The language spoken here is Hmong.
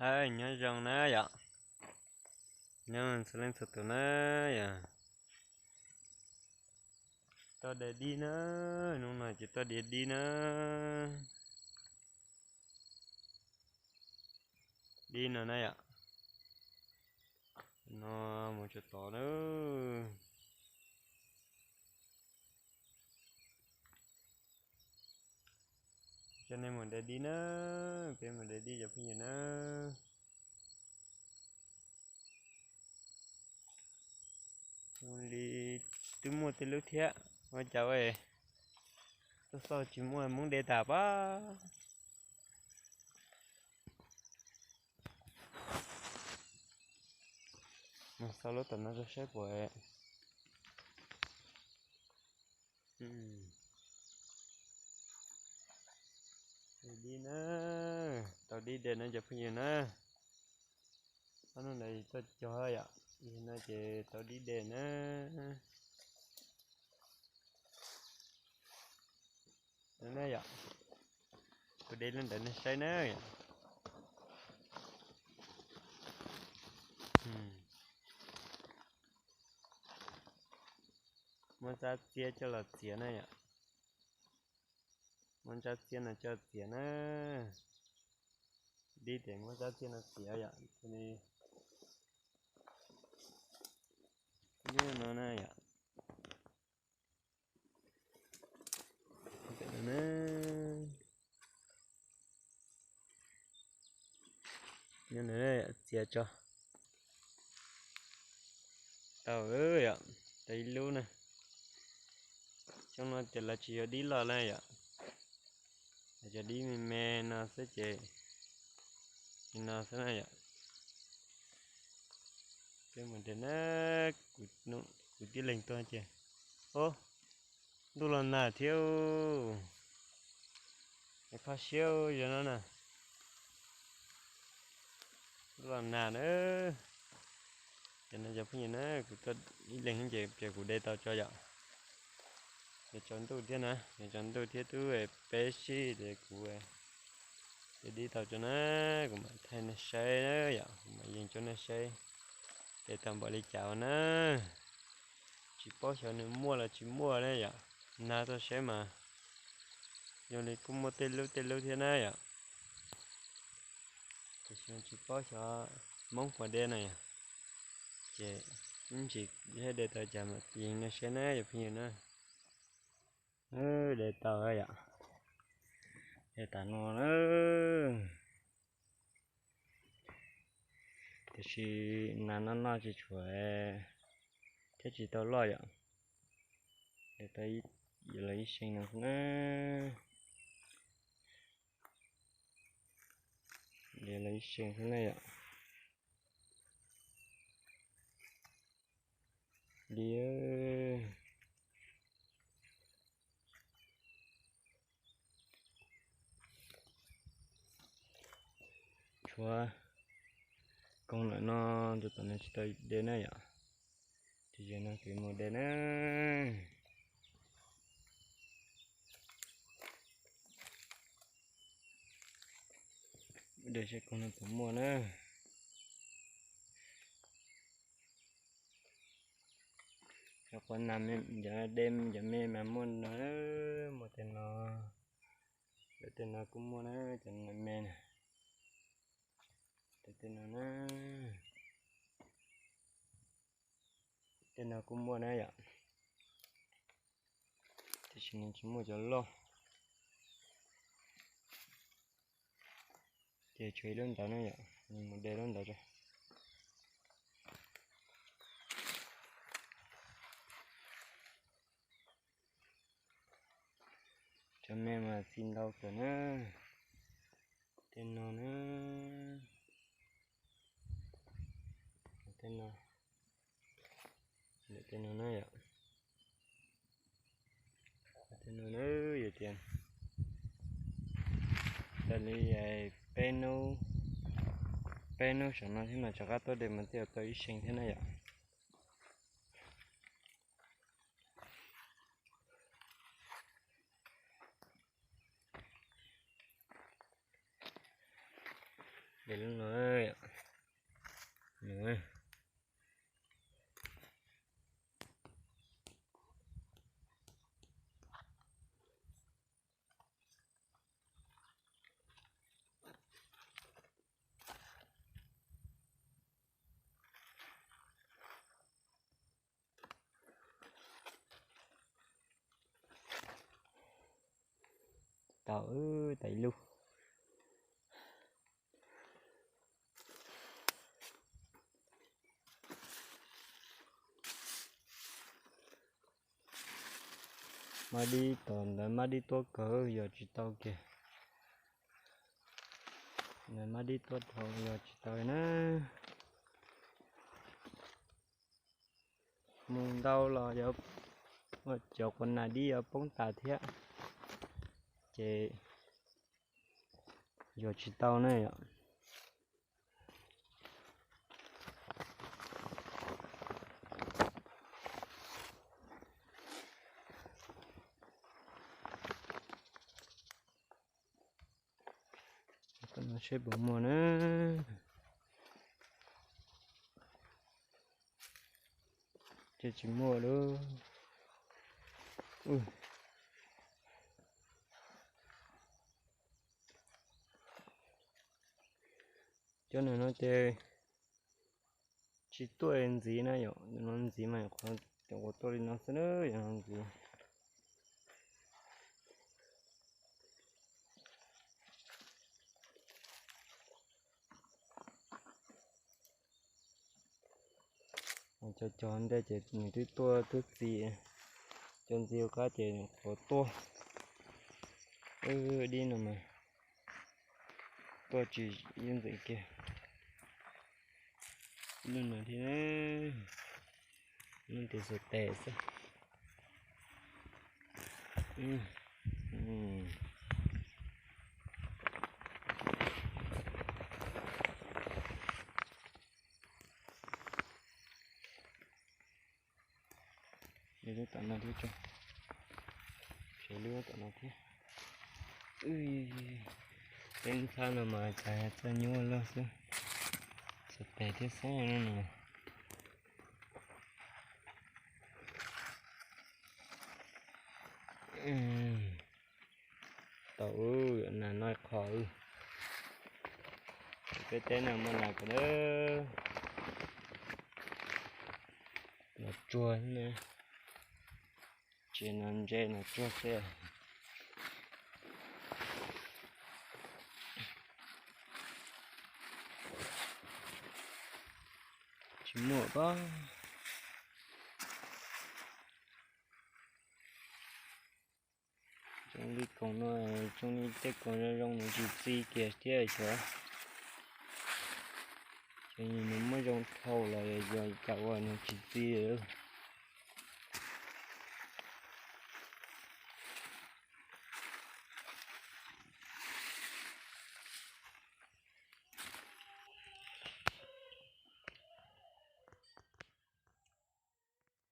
Hais nyob zoo na yom, nyob txhua leej txhua tus na yom. Toj diav dib na, hnub no ces toj diav dib na. Dib no na yom, no mus tsuas tod na. Coj nej mus de dib na, peb mus de dib cov phooj ywg na. Li twb muaj tej lub thiab, ua cas tuaj xauj tsis muaj, Hmoob de tas pab. Mus xauj lub tom no saib puas. Dib na, tau dib de na cov phooj ywg na. Ob hnub ntawd tuaj cog yom, no ces tau dib de na. Na yom, kuv de lub ntawd nej saib na yom. Muab tsab txiab coj los txiav na yom. Muab tsab txiab no coj txiav na. Dib ces muab tsab txiab no txiav yom, li no na yom. Nyob no txiav tso. Tau yom, tau ib lub na. Xyoo no ces lawv tsis yog dib loj na yom, lawv cov dib me me no xwb ces li no xwb na yom. Peb mus de na, kuv tib leeg tuaj ces, o, ntuj los nag thiab, kho siab yog no na. Ntuj los nag na. Ces no cov phooj ywg na, kuv tuaj ib leeg ces kuv de tau tso yom. Ces tsaus ntuj thiab na, ces tsaus ntuj thiab twb peb sij ces kuv de dib tau tso na, kuv mam thaij nej saib na yom, kuv mam yees rau nej saib. De tau npaum li cas na, tsis paub xyov nws muaj los tsis muaj na yom, nag tuaj saib mas zoo li kuj muaj tej lub tej lub thiab na yom. Tiam sis tsis paub xyov Hmoob puas de na yom, ces ib ntsis de tau cas mam yees nej saib na cov phooj ywg na. De tau yom, de tas no na. Tiam sis nas noj noj tsis tshuav thiab tsis tau loj yom. De tau los ib seev no xwb na. De los ib seev xwb na yom. Li tshuav koog lawm no, tus tom no tsis tau de na yom. Ces yog no kuv mus de na. De saib koog no puas muaj na. Cov quav nas, cov de cov me mas muaj no, muaj tej no, lawv tej no kuj muaj na, cov me na. Tej no na, tej no kuj muaj na yom. Tiam sis nws tsis muaj cov loj. Ces tshuav ib lub ntawd na yom, nws mus de lub ntawd tso. Cov me mas txi ntau kawg na. Tej no na, tej no, tej no na yom. Tej no na, yog tias tau li peb hnub, peb hnub saum no thiab mas rov qab tuaj de mas twb tau ib seev thiab na yom. Lub no, tau, tau ib lub. Maj dib tom ntawd maj dib tuab kawg yog tsis tau kiag. Ntawd maj dib tuab dhau yog tsis tau na. Mus ntau los yuav, cov quas nas dib yuav poob tas thiab, ces yog tsis tau ne yom. Seb puas muaj na. Ces tsis muaj lawm. Cov no ces tsis tuaj ntxiv na yom, no ntxiv mas qhov cov uas tuaj li no xwb na, yog no ntxiv. Cov cov ntej ces nws twb tuaj twb txi, cov ntxiv qab ces qhuav tuaj. Dib no mas tuaj tsis ib ntxim kiag. Lub no thiab, lub tias xuas tes xwb. Lub tom no thiab tso, lub tom no thiab. Peb ntxhab no mas cas txawj nyuaj loj xwb, xuas tes thiab xwb no. Tau, nas no qhov, peb teb no muaj nas ko na. Nas tsuag na, tsis nas ntse, nas tsuag xwb. Tsis muaj pob. Zoo li koom no, zoo li tej koom zoo zoo nws tsis txi kiag thiab xyov. Ces nws muab zoo dhau los yog cas uas nws tsis txi lawm.